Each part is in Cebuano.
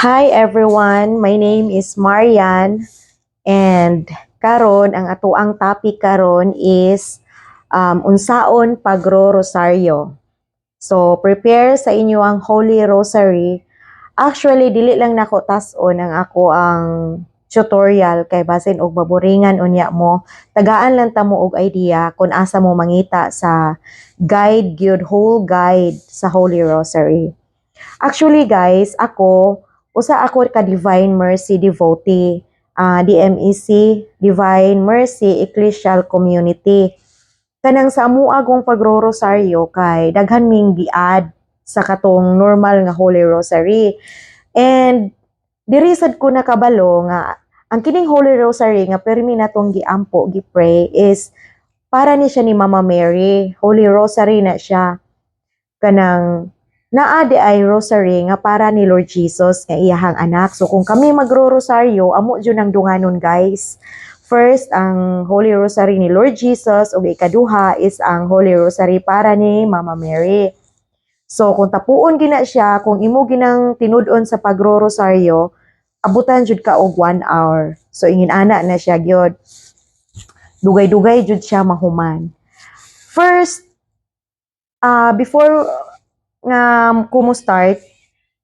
Hi everyone, my name is Marian and karon ang atoang topic karon is unsaon pagro-rosaryo. So prepare sa inyo ang Holy Rosary. Actually, dili lang nako tas-on ang ako ang tutorial kay basin og maboringan unya mo. Tagaan lang ta mo og idea kung asa mo mangita sa guide gyud, whole guide sa Holy Rosary. Actually guys, ako usa ako ka Divine Mercy devotee, DMEC, Divine Mercy Ecclesial Community. Kanang sa amoa gong pagro-rosaryo kay daghan ming gi-add sa katong normal nga Holy Rosary. And diri sad ko nakabalo nga ang kining Holy Rosary nga permi natong giampo, gi-pray is para ni siya ni Mama Mary. Holy Rosary na siya. Kanang naa di ay rosary nga para ni Lord Jesus nga iyahang anak. So kung kami magro-rosaryo, amo jud ang dunganon, guys. First, ang Holy Rosary ni Lord Jesus ug ikaduha is ang Holy Rosary para ni Mama Mary. So kung tapuon gina siya, kung imo ginang tinud-on sa pagro-rosaryo, abutan jud ka og 1 hour. So ingin ana na siya gyud. Dugay-dugay jud siya mahuman. First, before nga ko mo start,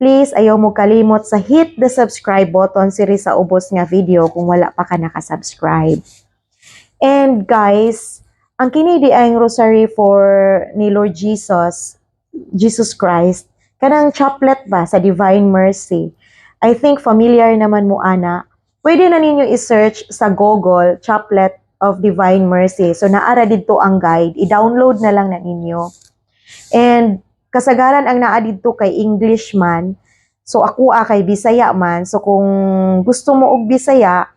please ayaw mo kalimot sa hit the subscribe button siri sa ubos nga video kung wala pa ka naka-subscribe. And guys, ang kini di ang rosary for ni Lord Jesus, Jesus Christ, kanang chaplet ba sa Divine Mercy. I think familiar naman mo ana. Pwede na ninyo i-search sa Google Chaplet of Divine Mercy. So naara didto ang guide, i-download na lang na ninyo. And kasagaran ang naa didto kay English man. So ako kay Bisaya man. So kung gusto mo og Bisaya,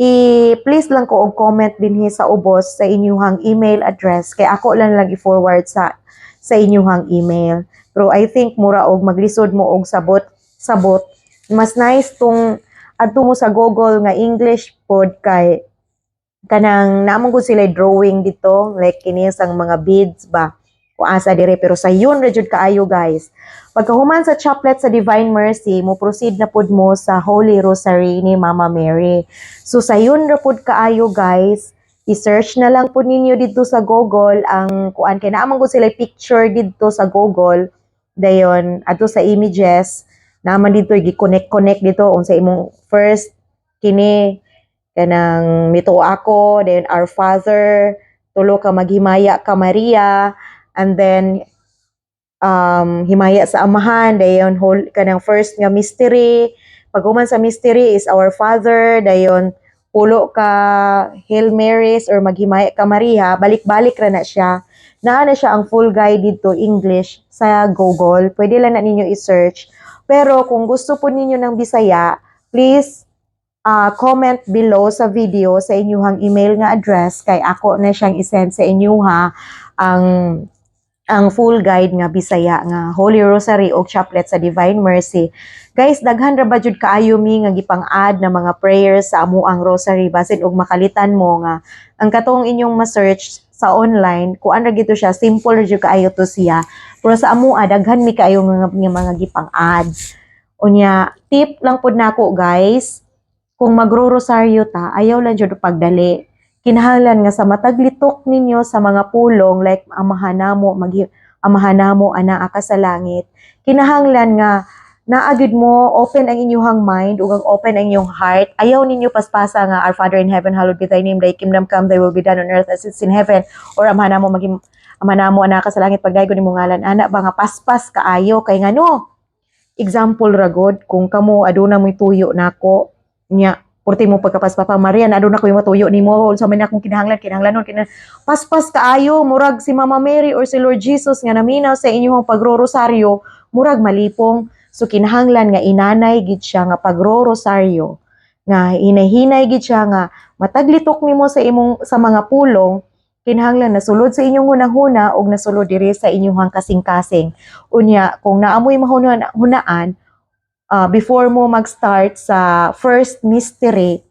i-please lang ko og comment dinhi sa ubos sa inyuhang email address kay ako lang i-forward sa inyuhang email. Pero I think mura og maglisod mo og sabot sabot. Mas nice tong adto mo sa Google nga English pod kay kanang naamong gud sila drawing dito, like kini sang mga beads ba kung asa dire, pero sayon ra jud kaayo, guys. Pagkahuman sa chaplet sa Divine Mercy, mo proceed na pud mo sa Holy Rosary ni Mama Mary. So sayon ra pud kaayo, guys. I-search na lang pud ninyo dito sa Google ang kuan kay naa man gud sila picture dito sa Google. Dayon adto sa images naman dito, gi-connect connect dito unsa imong first kini kanang mituo ako, then Our Father, tulo ka maghimaya ka Maria, and then himaya sa Amahan, dayon whole kanang first nga mystery. Paghuman sa mystery is Our Father, dayon pulo ka Hail Marys or maghimaya ka Maria, balik-balik ra na siya. Naa na siya ang full guide dito English sa Google. Pwede lang na ninyo i-search. Pero kung gusto po ninyo ng Bisaya, please comment below sa video sa inyuhang email nga address kay ako na siyang i-send sa inyuha ang full guide nga Bisaya nga Holy Rosary o Chaplet sa Divine Mercy. Guys, daghan ra ba jud kaayo mi nga gipang-add na mga prayers sa amuang rosary, basin og makalitan mo nga ang katong inyong ma-search sa online, kuan ra gito siya, simple ra jud kaayo to siya. Pero sa amua daghan mi kaayo nga mga gipang-add. Unya, tip lang pud nako guys, kung magro-rosaryo ta, ayaw lang jud pagdali. Kinahanglan nga sa matag litok ninyo sa mga pulong like Amahan namo, Amahan namo anaa ka sa langit. Kinahanglan nga naa gyud mo open ang inyong mind ug ang open ang inyong heart. Ayaw ninyo paspasa nga "Our Father in heaven, hallowed be thy name, thy kingdom come, thy will be done on earth as it's in heaven" or "Amahan namo, maging Amahan namo anaa ka sa langit, pagdaygon nimo ngalan," ana ba nga paspas kaayo. Kay ngano, example ra god, kung kamo aduna mo'y tuyo nako nya purti mo pagkapaspapa, "Maria, aduna ko'y matuyo nimo, unsa man akong kinahanglan kinahanglanon kina," paspas kaayo, murag si Mama Mary or si Lord Jesus nga naminaw sa inyong pagrorosaryo murag malipong. So kinahanglan nga inanay gid siya nga pagrorosaryo, nga hinay-hinay gid siya, nga mataglitok nimo sa imong sa mga pulong, kinahanglan nasulod sa inyong hunahuna ug nasulod diri sa inyong kasing-kasing. Unya kung naamoy mahuna-hunaan, before mo mag-start sa first mystery,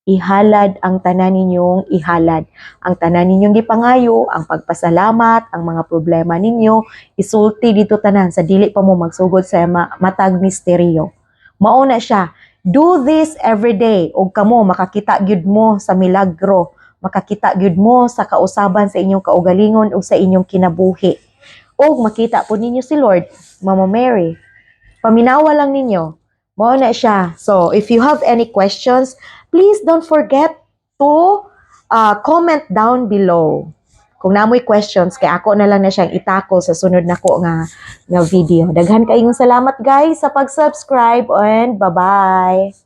ihalad ang tanan ninyong ihalad. Ang tanan ninyong gipangayo, ang pagpasalamat, ang mga problema ninyo, isulti dito tanan sa dili pa mo magsugod sa matag misteryo. Mao na siya. Do this every day ug kamo makakita gyud mo sa milagro, makakita gyud mo sa kausaban sa inyong kaugalingon ug sa inyong kinabuhi. Ug makita po ninyo si Lord, Mama Mary. Paminawa lang ninyo. Mao na siya. So, if you have any questions, please don't forget to comment down below. Kung naa moy questions, kay ako na lang na siyang i-tackle sa sunod nako nga video. Daghan kayong salamat, guys, sa pag-subscribe and bye-bye.